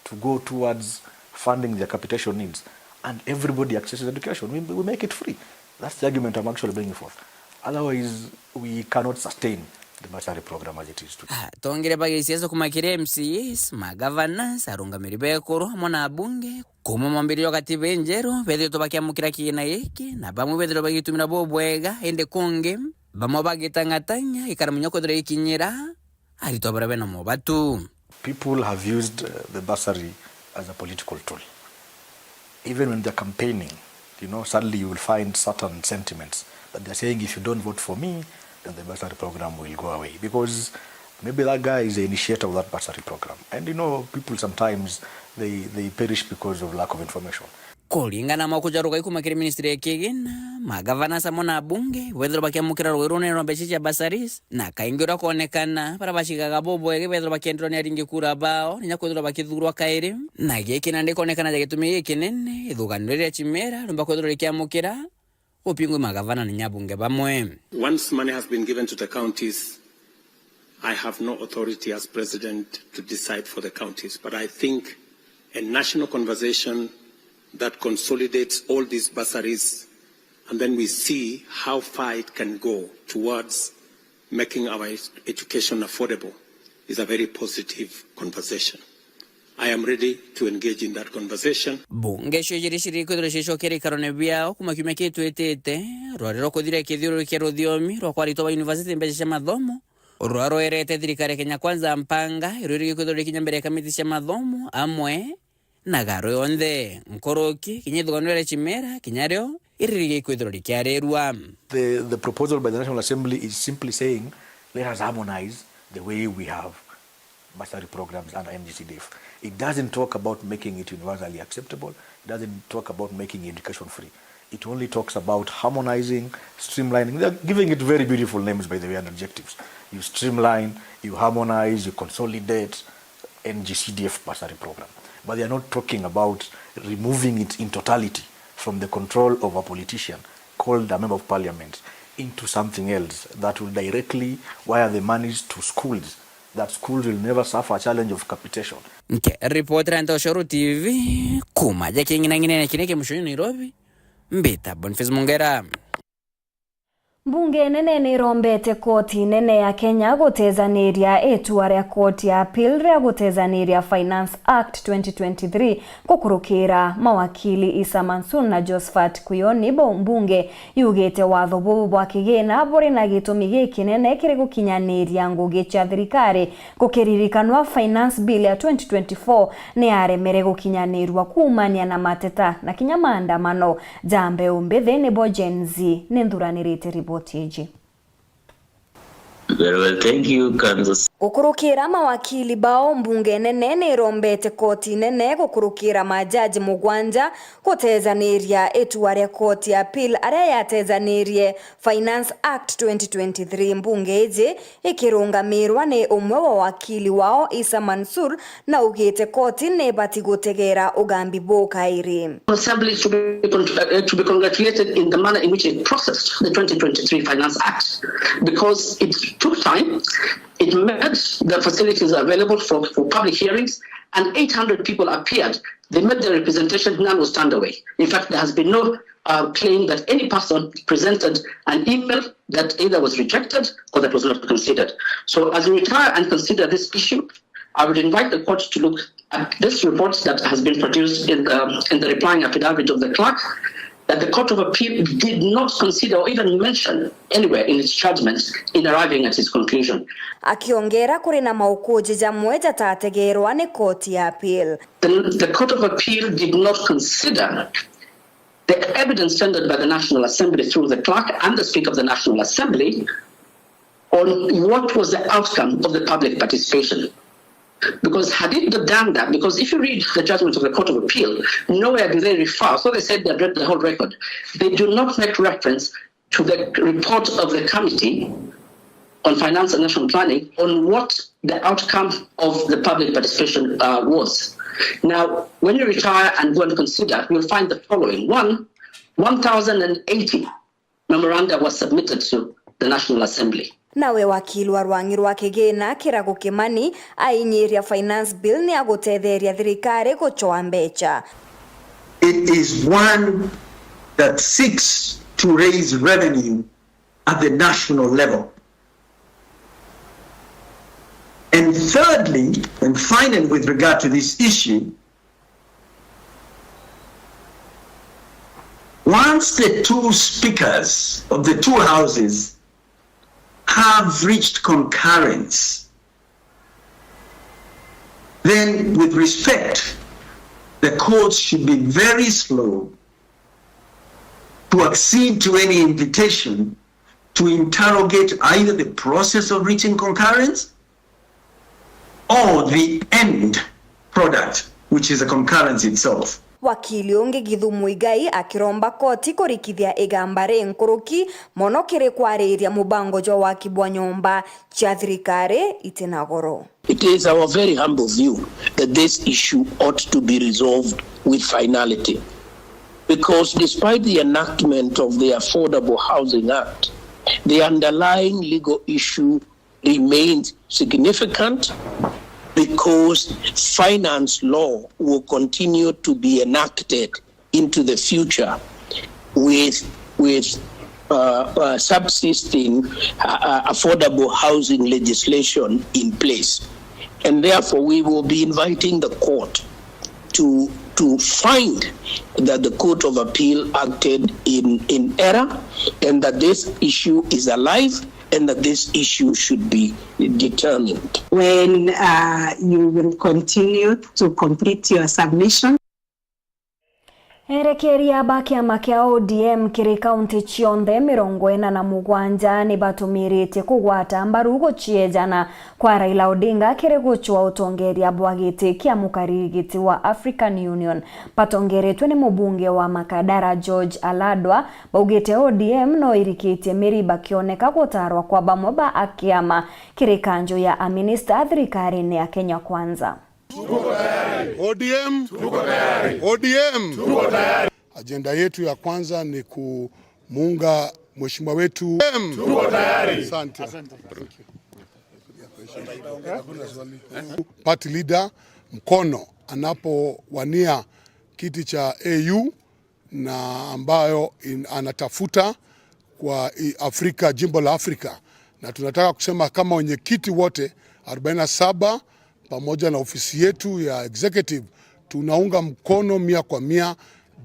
to go towards funding their capitation needs, and everybody accesses education. We, we make it free. That's the argument I'm actually bringing forth. Otherwise, we cannot sustain the bursary program as it is today. Ah, tongere bagisiasa kuma kiri M C As, magavanas, arungamiri bekuru, amwe na abunge, kuma mwambiririo wa katiba injeru, bethirwe bakiamukira kigina giki, na bamwe bethirwe bagitumira bubwega, indi kungi, bamwe bagitang'atang'a, ikara munya kwithirwa ikinyira aritwa baria bena mobatu. People have used, uh, the bursary as a political tool. Even when they're campaigning, you know, suddenly you will find certain sentiments that they're saying, "If you don't vote for me, then the bursary program will go away." Because maybe that guy is the initiator of that bursary program. And, you know, people sometimes, they, they perish because of lack of information. Kuringana na mauku ja rugai kuma kiri ministry ya kigina, magavana amwe na abunge bethirwa bakiamukira rugai runene rwa mbeca cia bursaries, na kaingi uria kwonekana, baria bacigaga bubwege bethirwa bakienderwa ni aringi kura bao, ninya kwithirwa bakithurwa kairi. Na giki nandi kwonekana ja gitumi gikinene, ithugano riria Chimera riumba kwithirwa rikiamukira, upingwi magavana na inya abunge bamwe. Once money has been given to the counties, I have no authority as president to decide for the counties, but I think a national conversation that consolidates all these bursaries, and then we see how far it can go towards making our ed-, education affordable is a very positive conversation. I am ready to engage in that conversation. Mbunge cio ijiri ciri kwithirwa cicokera ikarone biao kuma kiumia kitwitite, rwari rwa kuthira kithiururi kia ruthiomi rwa kwa aritwa ba university mbeca cia mathomo, rwa rwerete thirikari ya Kenya Kwanza mpanga, iria irigi kwithirwa rikinya mbere ya kamiti cia mathomo, amwe na garo yonthe. Nkuruki, kinya ithugano ria Chimera, kinya rio, iririgi kwithirwa rikiarirwa. The, the proposal by the National Assembly is simply saying, "Let us harmonize the way we have bursary programs under M G C D F." It doesn't talk about making it universally acceptable. It doesn't talk about making education free. It only talks about harmonizing, streamlining. They're giving it very beautiful names, by the way, and adjectives. You streamline, you harmonize, you consolidate N G C D F bursary program. But they are not talking about removing it in totality from the control of a politician called a member of parliament into something else that will directly wire the monies to schools, that schools will never suffer a challenge of capitation. Nke ripotera Ntoshoro T V, kuma ja king'inang'inene kiria kia mucunyu Nairobi, mbita Boniface Mungera. Mbunge nene ni irombete koti nene ya Kenya gutezaniria itua ria koti ya appeal ria gutezaniria Finance Act twenty twenty-three gukurukira mawakili Isa Mansur na Josephat Kuyoni. Bo mbunge yugite watho bubu bwa kigina buri na gitumi gikinene kiri gukinyaniria ngugi cia thirikari. Gukiririkanwa, Finance Bill ya twenty twenty-four ni yaremere gukinyanirua kuumania na mateta na kinya maandamano ja mbeu mbithi, nibo Gen Z ni nthuranirite riboti iji. Very well, thank you, Kansas. Gukurukira mawakili bao, mbunge nene ni irombete koti nene gukurukira majaji mugwanja gutejaniria itua ria koti ya appeal aria yatejanirie Finance Act twenty twenty-three. Mbunge iji ikirungamirwa ni umwe wa wakili wao, Isa Mansur, na augite koti ni ibati gutegera ugambi buu kairi. Assembly to be con-, uh, to be congratulated in the manner in which it processed the twenty twenty-three Finance Act, because it took time, it made the facilities available for, for public hearings, and eight hundred people appeared. They made their representation, none was turned away. In fact, there has been no, uh, claim that any person presented an email that either was rejected or that was not considered. So as we try and consider this issue, I would invite the court to look at this report that has been produced in the, in the replying affidavit of the clerk, that the Court of Appeal did not consider or even mention anywhere in its judgments in arriving at its conclusion. Akiongera, kuri na maukuji jamwe jatategerwa ni koti ya appeal. The, the Court of Appeal did not consider the evidence tendered by the National Assembly through the clerk and the Speaker of the National Assembly on what was the outcome of the public participation. Because had it done that, because if you read the judgment of the Court of Appeal, nowhere do they refer, so they said they have read the whole record. They do not make reference to the report of the Committee on Finance and National Planning on what the outcome of the public participation, uh, was. Now, when you retire and go and consider, you'll find the following. One, one thousand and eighty memoranda was submitted to the National Assembly. Nawe wakili wa rwang'i rwa kigina Kiragu Kimani ainyiria Finance Bill ni agutetheria thirikari gucwaa mbeca. It is one that seeks to raise revenue at the national level. And thirdly, and finally, with regard to this issue, once the two speakers of the two houses have reached concurrence, then, with respect, the courts should be very slow to accede to any invitation to interrogate either the process of reaching concurrence or the end product, which is the concurrence itself. Wakili ungi Githu Muigai akiromba koti kurikithia igamba rinkuruki mono kiri kwariria mubango jwa waki bwa nyomba cia thirikari itina goro. It is our very humble view that this issue ought to be resolved with finality, because despite the enactment of the Affordable Housing Act, the underlying legal issue remains significant, because finance law will continue to be enacted into the future with, with, uh, uh, subsisting, uh, uh, affordable housing legislation in place. And therefore, we will be inviting the court to, to find that the Court of Appeal acted in, in error, and that this issue is alive, and that this issue should be determined. When, uh, you will continue to complete your submission. Erekeria ba kiama kia O D M kiri kaunti cionthe mirongo ina na mugwanja ni batumiritie kugwata mbaru guciejana kwa Raila Odinga kiri gucwa utongeria bwa giti kia mukariri giti wa African Union. Batongeretwe ni mubunge wa Makadara George Aladwa, baugite O D M no irikitie miri bakioneka gutarwa kwa bamwe ba akiama kiri kanjo ya aminista thirikarine ya Kenya Kwanza. O D M. Tuko tayari. O D M. Tuko tayari. Ajenda yetu ya kwanza ni kumuunga mheshimiwa wetu. Tuko tayari. Asante. Party leader mkono anapowania kiti cha A U na ambayo in-, anatafuta kwa i-, Afrika, jimbo la Afrika. Na tunataka kusema kama wenyekiti wote arobaini na saba pamoja na ofisi yetu ya executive, tunaunga mkono mia kwa mia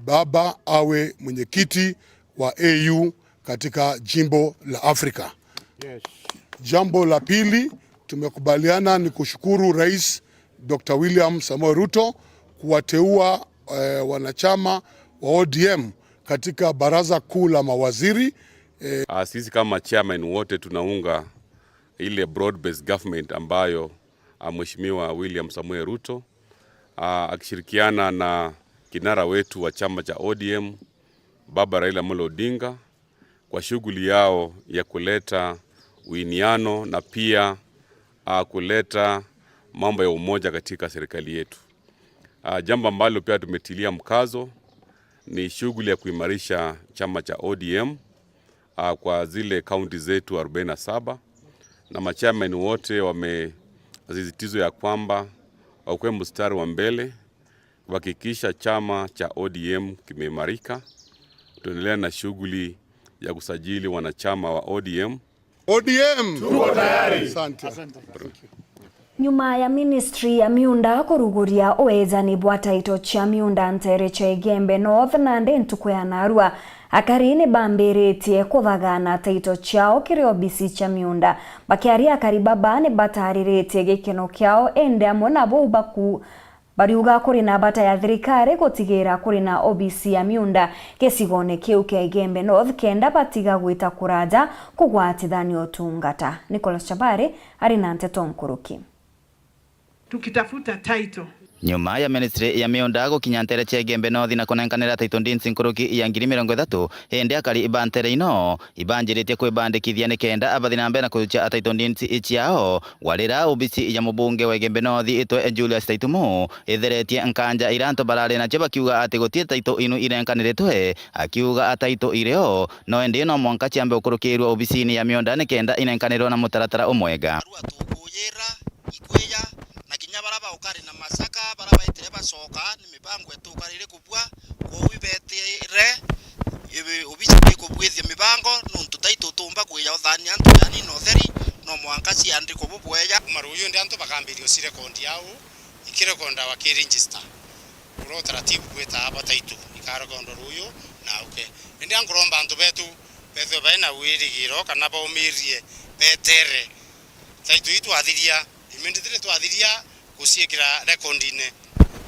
baba awe mwenyekiti wa A U katika jimbo la Afrika. Yes. Jambo la pili, tumekubaliana ni kushukuru Rais Doctor William Samoei Ruto kuwateua, eh, wanachama wa O D M katika baraza kuu la mawaziri, eh. Ah, sisi kama chairman wote tunaunga ile broad-based government ambayo, ah, Mheshimiwa William Samoei Ruto, ah, akishirikiana na kinara wetu wa chama cha O D M, Baba Raila Amolo Odinga, kwa shughuli yao ya kuleta uiniano na pia, ah, kuleta mambo ya umoja katika serikali yetu. Ah, jambo ambalo pia tumetilia mkazo ni shughuli ya kuimarisha chama cha O D M, ah, kwa zile kaunti zetu arobaini na saba, na machairman wote wamesisitizwa ya kwamba wakuwe mstari wa mbele kuhakikisha chama cha O D M kimeimarika. Tuendelea na shughuli ya kusajili wanachama wa O D M. O D M! Tuko tayari. Asante. Nyuma ya ministry ya miunda kuruguria uejani bwa taito cia miunda nteere cia Igembe North, nandi ntuku ya narua, akari ni bambiritie kuthagana taito ciao kiri obisi cia miunda. Bakiaria, akari baba ni batariritie gikeno kiao, indi amwe na bau baku, bariuga kuri na bata ya thirikari gutigira kuri na obisi ya miunda gicigone kiu kia Igembe North, kenda batiga gwita kuraja kugwatithania utungata. Nicholas Chabari ari na nteto nkuruki. Tukitafuta title. Nyuma ya ministry ya miunda gukinya nteere cia Igembe North na kunenkanira title deeds nkuruki ya ngiri mirongo ithatu, indi akari ba nteere ino ibanjiritie kwibandikithia nikenda abathi na mbere na kujukia title deeds ciao, gwarira obisi ya mubunge wa Igembe North itwe Julius Taitumu itheretie nkanja iria antu barari nacio, bakiuga ati guti title inu irenkaniritwe, akiuga title irio no indi no mwanka ciambe gukurukirua obisini ya miunda nikenda inenkanirwe na mutaratara umwega. Arua tukuyira ikwija, na kinya bara baukari na masaka, bara baitire bacoka, ni mibango itukarire kubua, kwou ibetire ibi-, obisi ikubwithia mibango, nontu tai tutumba kwija uthania antu yani na utheri, no mwanka ciandikwe bubweja. Kuma ruyu ndi antu bakambiria ucirekondi au, ikirekondawa ki register, uria utaratibu gwita aba taitu, ikarekondwa ruyu na auke. Indi ankuromba antu betu bethwe baina wirigiro kana baumirie betere taitu ii twathiria. Immediately twathiria guciikira rekondine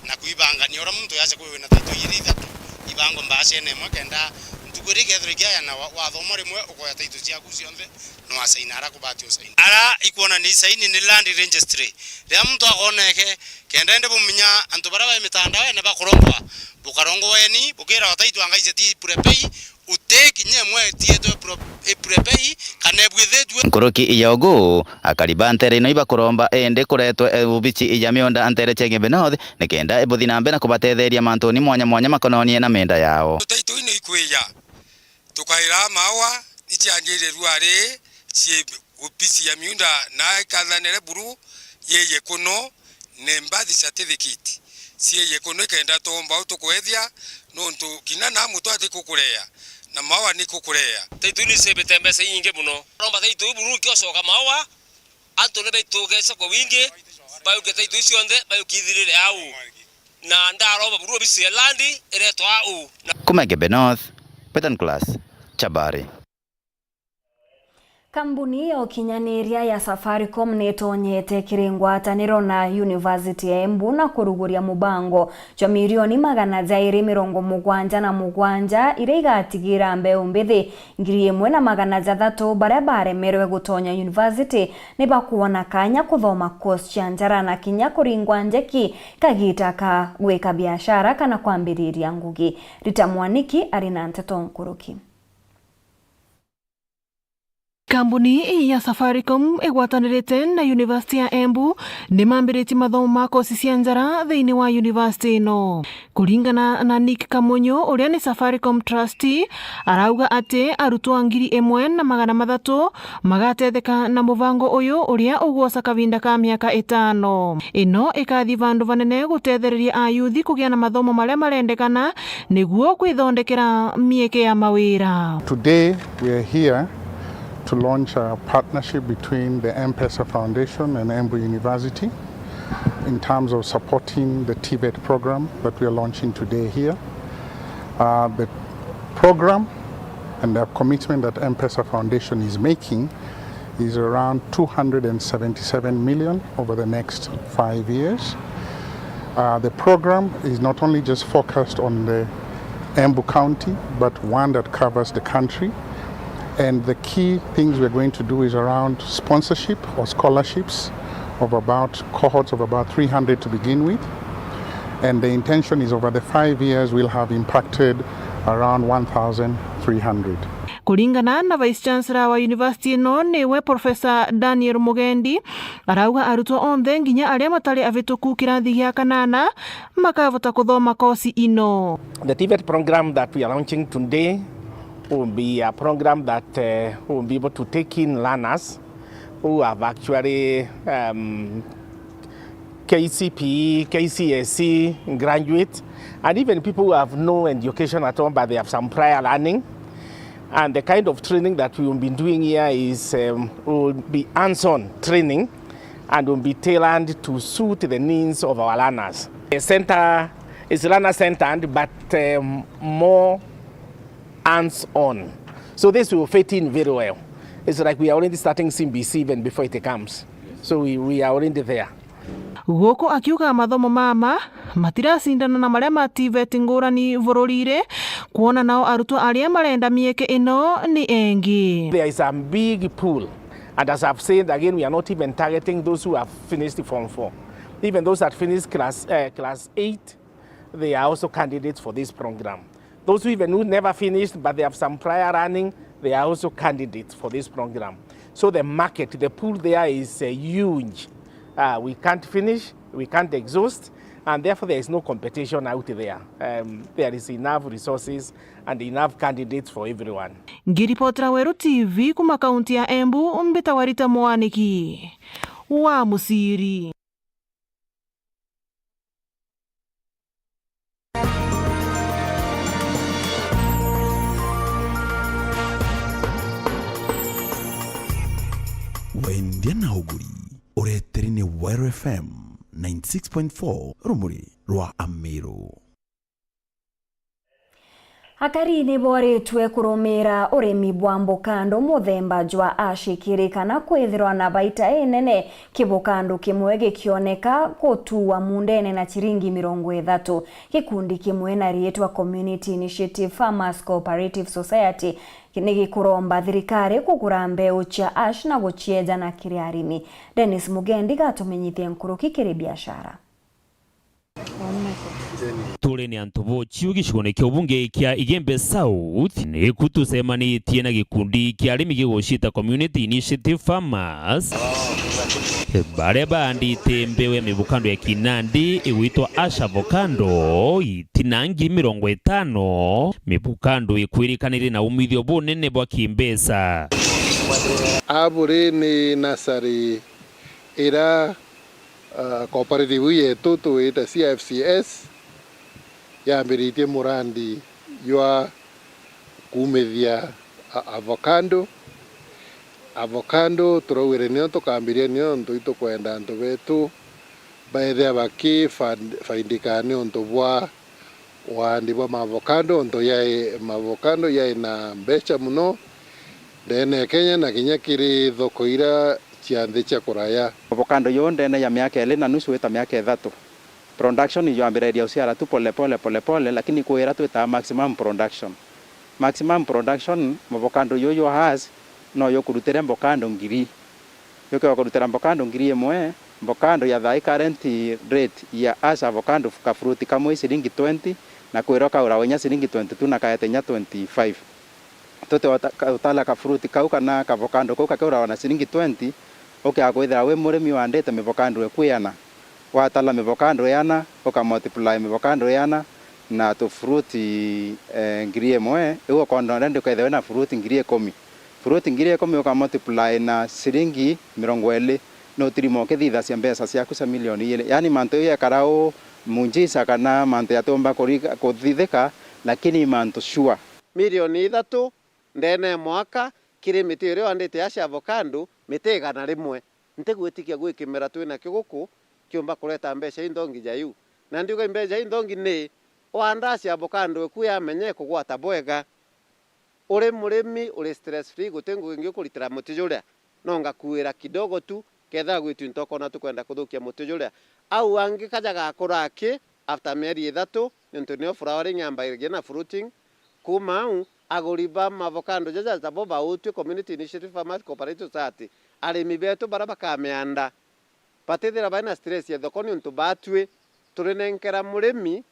na kuibangania uria muntu yacha kwi wina taito iri ithatu, ibangwe mbaacene imwe, kenda ntuku iria ikethirwa ikiayana wa-, wathoma rimwe, ukoya taito ciaku cionthe, no asaina ara kubati usaina. Ara ikwona ni isaini ni land registry. Riria muntu akoneke, kenda indi bumenya antu baria bai mitandaone bakurongwa, bukarongwa weni, bukirawa taito angaise ti purepei, uti kinya imwe itietwe pro-, ipurepei kana ibwithitue. Nkuruki ya ugu, akari ba nteere ino ibakuromba indi kuretwe, eh, obici ya miunda nteere cia Igembe North, nikenda ibuthi na mbere na kubatetheria mantuni mwanya mwanya makononie na miunda yao. Taito ino ikwija, tukaira maua, icianjire ruari, cie obici ya miunda na ikathanire buru, yeye kuno, ni birth certificate, cieye kuno ikenda tuumba u tukwethia, nontu kinya na mutwe ati kukurea, na maua ni kukurea. Taitu ni cibite mbeca inyingi muno. Romba taitu iburu ikiocoka maua, antu ni baitugece kwa wingi, bayuke taitu icionthe, bayukithirire au. Na ndaromba buru obisi ya land iretwa au. Na Kuma Igembe North, Peter Nicholas, Chabari. Kambuni ya ukinyaniria ya Safaricom ni itonyete kiri ngwataniro na University ya Embu na kuruguria mubango jwa mirioni magana jairi mirongo mugwanja na mugwanja iria igatigira mbeu mbithi ngiri imwe na magana jathatu baria baremerwe gutonya university ni bakwona kanya kuthoma course cia njara na kinya kuringwa njeki kagita ka gwika biashara kana kwambiriria ngugi. Rita Mwaniki ari na nteto nkuruki. Kambuni ya Safaricom igwatanirite na University ya Embu ni mambiritie mathomo ma kosi cia njara thiini wa university ino. Kuringana na Nick Kamunyu, uria ni Safaricom trustee, arauga ati arutwo ngiri imwe na magana mathatu magatetheka na mubango uyu uria ugwoca kavinda ka miaka itano. Ino ikathi vandu vanene gutethereria ayuthi kugia na mathomo maria marendekana niguo kwithondekera mieke ya mawira. Today we are here to launch a partnership between the M-Pesa Foundation and Embu University in terms of supporting the TVET program that we are launching today here. Uh, the program and the commitment that M-Pesa Foundation is making is around two hundred and seventy-seven million over the next five years. Uh, the program is not only just focused on the Embu County, but one that covers the country. And the key things we're going to do is around sponsorship or scholarships of about cohorts of about three hundred to begin with. And the intention is over the five years we'll have impacted around one thousand three hundred. Kuringana na Vice Chancellor wa university ino niwe Professor Daniel Mugendi, arauga arutwo onthe nginya aria matari avituku kirathi gia kanana makavota kuthoma kosi ino. The TVET program that we are launching today will be a program that, uh, will be able to take in learners who have actually, um, KCPE, KCSE graduate, and even people who have no education at all, but they have some prior learning. And the kind of training that we will be doing here is, um, will be hands-on training and will be tailored to suit the needs of our learners. The center is learner-centered, but, um, more hands-on. So this will fit in very well. It's like we are already starting C B C even before it comes. So we, we are already there. Guku akiuga mathomo mama matiracindana na maria ma TVET ngurani bururire, kwona nao arutwo aria marenda mieke ino ni engi. There is a big pool, and as I've said again, we are not even targeting those who have finished form four. Even those that finished class, uh, class eight, they are also candidates for this program. Those who even who never finished but they have some prior learning, they are also candidates for this program. So the market, the pool there is, uh, huge. Uh, we can't finish, we can't exhaust, and therefore there is no competition out there. Um, there is enough resources and enough candidates for everyone. Ngiripotera Weru T V kuma kaunti ya Embu, mbitagwa Rita Mwaniki wa Musiri. Wendia na uguri, ureteri ni Weru F M ninety six point four, rumuri rwa Amiru. Akari ni boritwe kurumira urimi bwa mbukando muthemba jwa ash ikiri kana kwithirwa na baita inene. Kibukando kimwe gikioneka gutuwa mundene na ciringi mirongo ithatu. Gikundi kimwe na riitwa Community Initiative Farmers Cooperative Society ni gikuromba thirikari kugura mbeu cia ash na guciejana kiri arimi. Dennis Mugendi gatumenyithie nkuruki kiri biashara. Turi ni antu bochiu gicigone kia ubunge kia Igembe South, niku tucemanitie na gikundi kia arimi giguciita Community Initiative Farmers, baria baandite mbeu ya mibukando ya kinandi igwitwa Ash Avocado, itina ngiri mirongo itano, mibukando ikwirikanire na umithio bunene bwa kimbeca. Aburi ni nasari ira Ah, cooperative yetu tugwita C I F C S yambiritie murandi jwa kumithia a-, avocado. Avocado turaugire nio tukambiria nio nontu itukwenda antu betu baithia bakifaidika niuntu bwa Uandi bwa mavokado, onto yai mavokado yai na mbeca mono ndeene ya Kenya na kinya kiri thoko ira cia nthi cia kuraya. Avocado yo ndeene ya miaka iiri na nusu ita miaka ithatu, production ijwambiragiria guciara tu pole pole, pole pole, lakini kwi ira twitaga maximum production. Maximum production, mavokado yo yo has no yo kurutire mvokado ngiri. Yo kiwa kurutira mvokado ngiri imwe, mvokado ya thaa ii current rate ya as avocado ka fruit kamwe i ciringi twenty, na kwirwa kaurawa inya ciringi twenty two na kaete inya twenty five. Tuti ota-, ka-, utala ka fruit kau kana kavokado kau kakiurawa na ciringi twenty, ukiaga kwithira wi murimi wandite mivokado iku iana. Watala mivokado iana, uka multiply mivokado iana na tu fruit, eh, ngiri imwe, iu ukoona already ukethirwa wina fruit ngiri ikumi. Fruit ngiri ikumi uka multiply na ciringi mirongo iiri, no utirima ukithithacia mbeca ciaku cia milioni iiri. Yaani mantu jau jekara uu muujiza kana mantu jatiumba kuri-, kuthithika, lakini i mantu sure. Milioni ithatu ndeene ya mwaka kiri miti iria wandite ya cia avocado, miti igana rimwe. Ntigwitikia gwi kimera twinakio guku kiumba kureta mbeca inthongi ja iu. Na ndiuga mbeca inthongi ni, wanda cia avocado iku yamenya ikugwata bwega. Uri murimi, uri stress free, guti ngugi ingi ukuritira muti juria. No ngakuira kidogo tu, kethira gwi twinto ukoona tukwenda kuthukia muti juria. Au angi kaja gakura aki after mieri ithatu, niuntu nio flowering yambagiriria na fruiting. Kuuma au, aguri ba mavocado jaja jabo bautwi Community Initiative Farmers Cooperative Society, arimi betu baria bakamianda, batithira bari na stress ya thoko niuntu batwi turinenkera murimi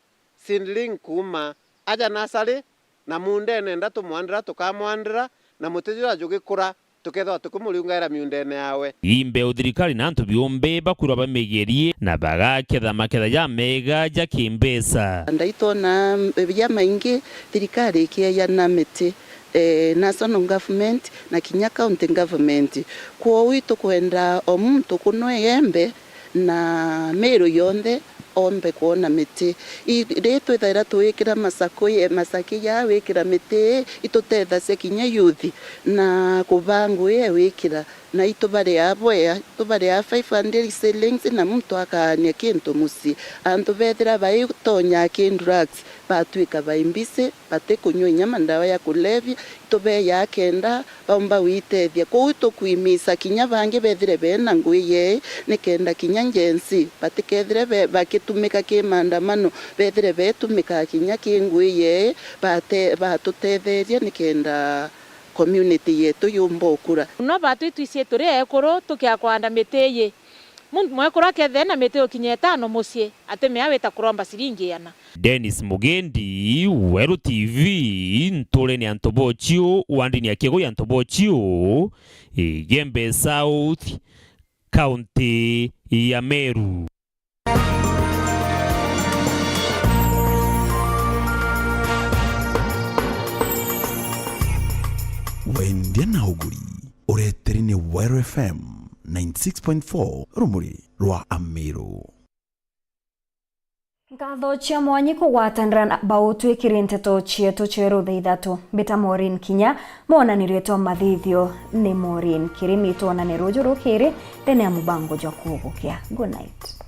seedling kuuma aja nasari, na muundene enda tumwandira, tukamwandira, na muti juria jugikura, tukethirwa tukimuriungaira miundene yawe. Ii mbeu thirikari na antu biumbe bakwirwa bamigerie na bagaketha maketha jamega ja kimbeca. Ndaitona jamaingi thirikari ikieyana miti, eh, national government na kinya county government. Kwou itukwenda o muntu kunwa iembe na Meru yonthe ombe kwona miti. I-, ri twithaira twikira masaku-, masaki ja wikira miti ii, itutethasia kinya youth na kubaa ngui e wikira. Na itubaria bwea, itubaria five hundred shillings na muntu akaania kintu mucii. Antu bethira baitonya ki drugs, batwika bai mbisi, batikunywa inya mandawa ya kulevya, itubeeja kenda baumba gwitethia. Kwou itukwimisa kinya bangi bethire bena ngui yei, nikenda kinya Gen Z batikethire be-, bakitumika ki maandamano, bethire betumika kinya ki ngui yei, bate-, batutetheria nikenda community yetu yumba ukura. No batwitwicie turi ekuru tukia kwanda miti iyi. Muntu mwekuru akethire na miti ukinya itano mucii, atimea wita kuromba ciringi iana. Dennis Mugendi, Weru T V, nturene ya Ntobochiu, wandini ya Kigu ya Ntobochiu, Igembe South, kaunti ya Meru. Wendia na uguri, ureteri ni Weru F M ninety six point four, rumuri rwa Ameru. Nkatho cia mwanya kugwatanira na bautwikiri nteto cietu cieru thaa ithatu. Mbita Maureen Kinya, mwonanirie twa mathithio ni Maureen Kirimi. Twonane ruju rukiri nthini ya mubango jwa kugukia. Good night.